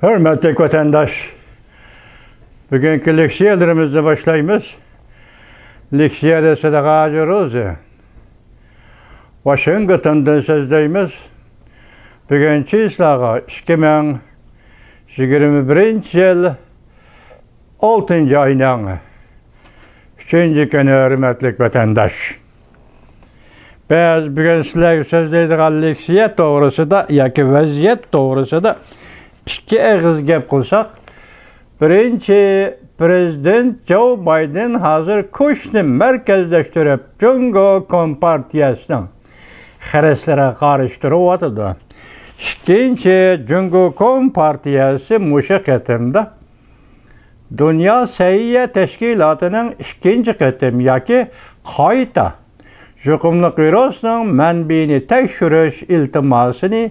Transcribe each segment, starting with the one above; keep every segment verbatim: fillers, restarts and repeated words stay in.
ھۆرمەتلىك ۋەتەنداش، بۈگۈنكى لېكسىيەلىرىمىزنى باشلايمىز. لېكسىيەدە سىلەرگە ھازىر روزى ۋاشىنگتوندىن سۆزلەيمىز. بۈگۈن چىسلاغا ئىككى مىڭ يىگىرمە بىرىنچى يىل، ئالتىنچى ئاينىڭ ئۈچىنچى كۈنى، ھۆرمەتلىك ۋەتەنداش. بىز بۈگۈن سىلەرگە سۆزلەيدىغان لېكسىيە توغرىسىدا ياكى ۋەزىيەت توغرىسىدا ئىككى ئېغىز گەپ قىلساق، بىرىنچى، پىرېزىدېنت جو بايدېن ھازىر كۈچنى مەركەزلەشتۈرۈپ، جۇڭگو كومپارتىيەسىنىڭ خىرىسلىرىغا قارشى تۇرۇۋاتىدۇ. ئىككىنچى، جۇڭگو كومپارتىيەسى مۇشۇ قېتىمدا دۇنيا سەھىيە تەشكىلاتىنىڭ ئىككىنچى قېتىم ياكى قايتا يۇقۇملۇق ۋىرۇسنىڭ مەنبىيىنى تەكشۈرۈش ئىلتىماسىنى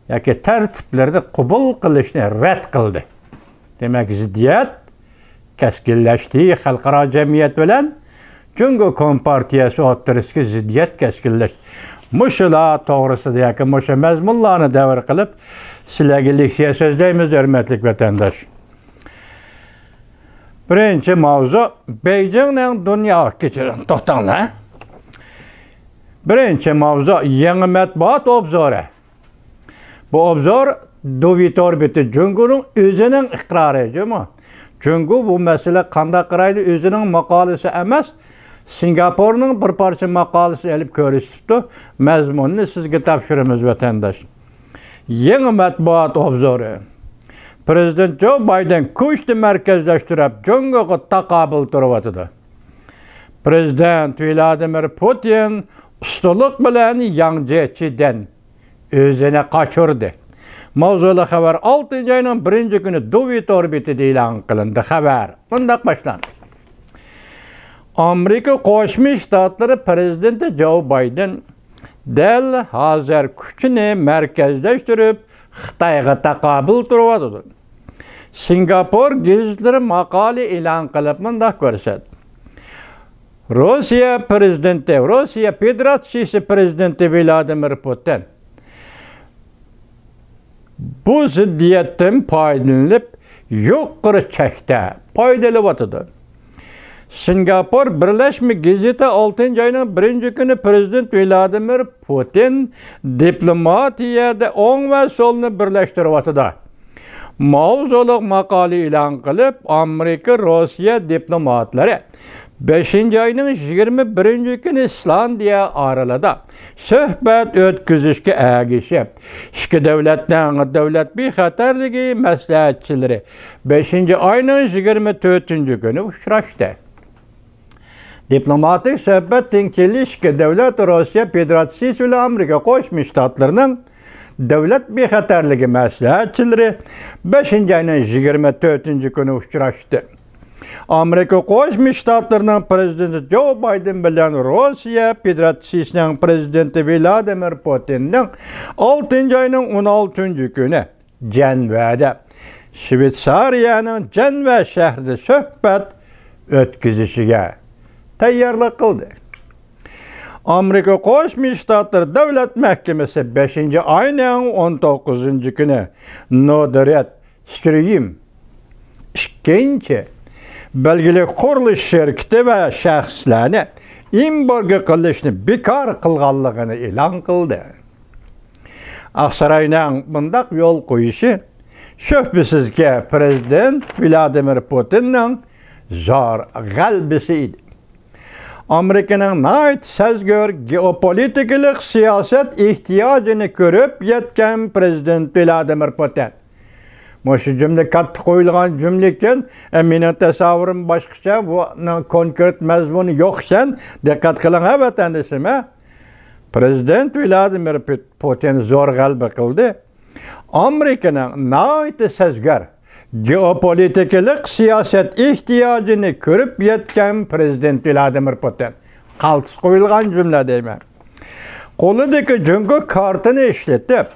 ياكى تەرتىپلىرىنى قوبۇل قىلىشنى رەت قىلدى. دېمەك، زىددىيەت كەسكىنلەشتى. خەلقئارا جەمئىيەت بىلەن جۇڭگو كومپارتىيەسى ئوتتۇرىسىدىكى زىددىيەت كەسكىنلەشتى. مۇشۇلار توغرىسىدا ياكى مۇشۇ مەزمۇنلارنى دەۋر قىلىپ، سىلەرگە لېكسىيە سۆزلەيمىز، ھۆرمەتلىك ۋەتەنداش. بىرىنچى ماۋزۇ، بېيجىڭنىڭ دۇنياغا كېچىرىڭ. توختاڭلار. بىرىنچى ماۋزۇ، يېڭى مەتبۇئات ئوبزورى. بۇ ئوبزور دۇۋى تور بېتى، جۇڭگونىڭ ئۆزىنىڭ ئىقرارى، جۇمۇ. جۇڭگو بۇ مەسىلىگە قانداق قارايدۇ؟ ئۆزىنىڭ ماقالىسى ئەمەس، سىنگاپورنىڭ بىر پارچە ماقالىسىنى ئېلىپ كۆرسىتىپتۇ. مەزمۇنىنى سىزگە تاپشۇرىمىز، ۋەتەنداش. يېڭى مەتبۇئات ئوبزورى. پىرېزىدېنت جو بايدېن كۈچنى مەركەزلەشتۈرۈپ، جۇڭگوغا تاقابىل تۇرۇۋاتىدۇ. پىرېزىدېنت ۋلادىمىر پۇتىن ئۇستىلىق بىلەن ياڭ جيېچىدىن ئۆزىنى قاچۇردى. ماۋزۇلۇق خەۋەر ئالتىنچى ئاينىڭ بىرىنچى كۈنى دۇۋى تور بېتىدە ئېلان قىلىندى. خەۋەر مۇنداق باشلاندى. ئامېرىكا قوشما شتاتلىرى پىرېزىدېنتى جو بايدېن دەل ھازىر كۈچىنى مەركەزلەشتۈرۈپ، خىتايغا تاقابىل تۇرۇۋاتىدۇ. سىنگاپور گېزىتلىرى ماقالە ئېلان قىلىپ مۇنداق كۆرسەتتى. روسىيە پىرېزىدېنتى، روسىيە فېدېراتسىيىسى پىرېزىدېنتى ۋلادىمىر پۇتىن بۇ زىددىيەتتىن پايدىلىنىپ، يۇقىرى چەكتە پايدىلىنىۋاتىدۇ. سىنگاپور بىرلەشمە گېزىتى ئالتىنچى ئاينىڭ بىرىنچى كۈنى پىرېزىدېنت ۋلادىمىر پۇتىن دىپلوماتىيەدە ئوڭ ۋە سولنى بىرلەشتۈرۈۋاتىدۇ ماۋزۇلۇق ماقالە ئېلان قىلىپ، ئامېرىكا، روسىيە دىپلوماتلىرى بەشىنچى ئاينىڭ يىگىرمە بىرىنچى كۈنى ئىسلاندىيە ئارىلىدا سۆھبەت ئۆتكۈزۈشكە ئەگىشىپ، ئىككى دۆلەتنىڭ دۆلەت بىخەتەرلىكى مەسلىھەتچىلىرى بەشىنچى ئاينىڭ يىگىرمە تۆتىنچى كۈنى ئۇچراشتى. دىپلوماتىك سۆھبەتتىن كېيىن ئىككى دۆلەت، روسىيە فېدېراتسىيىسى بىلەن ئامېرىكا قوشما شتاتلىرىنىڭ دۆلەت بىخەتەرلىكى مەسلىھەتچىلىرى بەشىنچى ئاينىڭ يىگىرمە تۆتىنچى كۈنى ئۇچراشتى. ئامېرىكا قوشما شتاتلىرىنىڭ پىرېزىدېنتى جو بايدېن بىلەن روسىيە فېدېراتسىيىسىنىڭ پىرېزىدېنتى ۋلادىمىر پۇتىننىڭ ئالتىنچى ئاينىڭ ئون ئالتىنچى كۈنى جەنۋەدە، شۋېتسارىيەنىڭ جەنۋە شەھىرىدە سۆھبەت ئۆتكۈزۈشىگە تەييارلىق قىلدى. ئامېرىكا قوشما شتاتلىرى دۆلەت مەھكىمىسى بەشىنچى ئاينىڭ ئون توققۇزىنچى كۈنى نورد سترىم ئىككىنچى بەلگىلىك قۇرۇلۇش شىركىتى ۋە شەخسلەرنى ئېمبارگو قىلىشنى بىكار قىلغانلىقىنى ئېلان قىلدى. ئاقساراينىڭ بۇنداق يول قويۇشى شۈبھىسىزكى پىرېزىدېنت ۋلادىمىر پۇتىننىڭ زور غەلىبىسى ئىدى. ئامېرىكىنىڭ ناھايىتى سەزگۈر گېئوپولىتىكىلىق سىياسەت ئېھتىياجىنى كۆرۈپ يەتكەن پىرېزىدېنت ۋلادىمىر پۇتىن. مۇشۇ جۈملە كاتتا قويۇلغان جۈملىكەن، ئە، مېنىڭ تەسەۋۋۇرۇم باشقىچە، بۇنىڭ كونكرېت مەزمۇنى يوق ئىكەن. دىققەت قىلىڭ، ھە، ۋەتەندىشىم، ھە. پىرېزىدېنت ۋلادىمىر پۇتىن زور غەلىبە قىلدى. ئامېرىكىنىڭ ناھايىتى سەزگۈر گېئوپولىتىكىلىق سىياسەت ئېھتىياجىنى كۆرۈپ يەتكەن پىرېزىدېنت ۋلادىمىر پۇتىن. قالتىس قويۇلغان جۈملە دەيمەن. قولىدىكى جۇڭگو كارتىنى ئىشلىتىپ،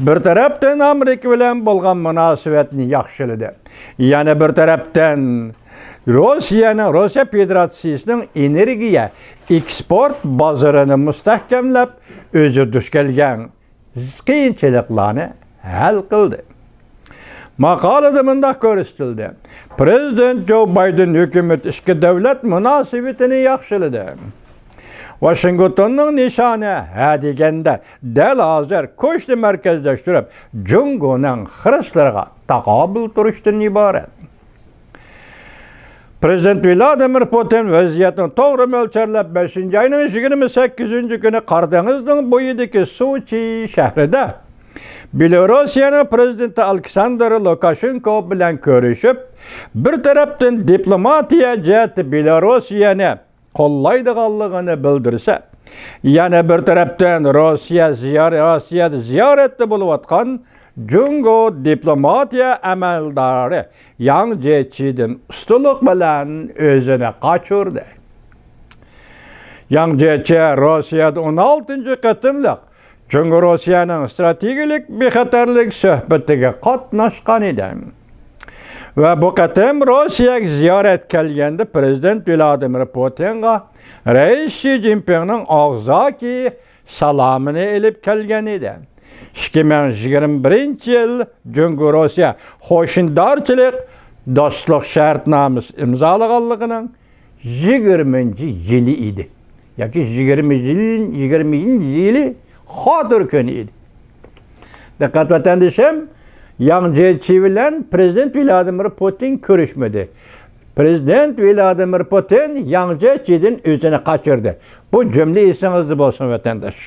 بىر تەرەپتىن ئامېرىكا بىلەن بولغان مۇناسىۋەتنى ياخشىلىدى. يەنە بىر تەرەپتىن روسىيەنىڭ، روسىيە فېدېراتسىيىسىنىڭ ئېنېرگىيە ئېكسپورت بازىرىنى مۇستەھكەملەپ، ئۆزى دۇچ كەلگەن قىيىنچىلىقلارنى ھەل قىلدى. ماقالىدە مۇنداق كۆرسىتىلدى: پىرېزىدېنت جو بايدېن ھۆكۈمىتى ئىككى دۆلەت مۇناسىۋىتىنى ياخشىلىدى. ۋاشىنگتوننىڭ نىشانى ھە دېگەندە دەل ھازىر كۇچنى مەركەزلەشتۈرۈپ، جۇڭگونىڭ خىرىسلىرىغا تاقابىل تۇرۇشتىن ئىبارەت. پىرېزىدېنت ۋلادىمىر پۇتىن ۋەزىيەتنى توغرا مۆلچەرلەپ، بەشىنچى ئاينىڭ يىگىرمە سەككىزىنچى كۈنى قارا دېڭىزنىڭ بويىدىكى سوچى شەھىرىدە بېلوروسىيەنىڭ پىرېزىدېنتى ئالېكساندىر لۇكاشېنكو بىلەن كۆرۈشۈپ، بىر تەرەپتىن دىپلوماتىيە جەھەتتە بېلوروسىيەنى قوللايدىغانلىقىنى بىلدۈرسە، يەنە بىر تەرەپتىن روسىيە زىيار-، روسىيەدە زىيارەتتە بولۇۋاتقان جۇڭگو دىپلوماتىيە ئەمەلدارى ياڭ جيېچىدىن ئۇستىلىق بىلەن ئۆزىنى قاچۇردى. ياڭ جيېچى روسىيەدە ئون ئالتىنچى قېتىملىق جۇڭگو روسىيەنىڭ ئىستراتېگىيەلىك بىخەتەرلىك سۆھبىتىگە قاتناشقان ئىدى. ۋە بۇ قېتىم روسىيەگە زىيارەت كەلگەندە پىرېزىدېنت ۋلادىمىر پۇتىنغا رەئىس شى جىنپىڭنىڭ ئاغزاكى سالامىنى ئېلىپ كەلگەن ئىدى. ئىككى مىڭ يىگىرمە بىرىنچى يىل جۇڭگو روسىيە قوشنىدارچىلىق دوستلۇق شەرتنامىسى ئىمزالىغانلىقىنىڭ يىگىرمىنچى يىلى ئىدى. ياكى يىگىرمە يىل، يىگىرمە يىلى خاتىرە كۈنى ئىدى. دىققەت، ۋەتەندىشىم، ياڭ جيېچى بىلەن پىرېزىدېنت ۋلادىمىر پۇتىن كۆرۈشمىدى. پىرېزىدېنت ۋلادىمىر پۇتىن ياڭ جيېچىدىن ئۆزىنى قاچۇردى. بۇ جۈملە ئېسىڭىزدە بولسۇن، ۋەتەنداش.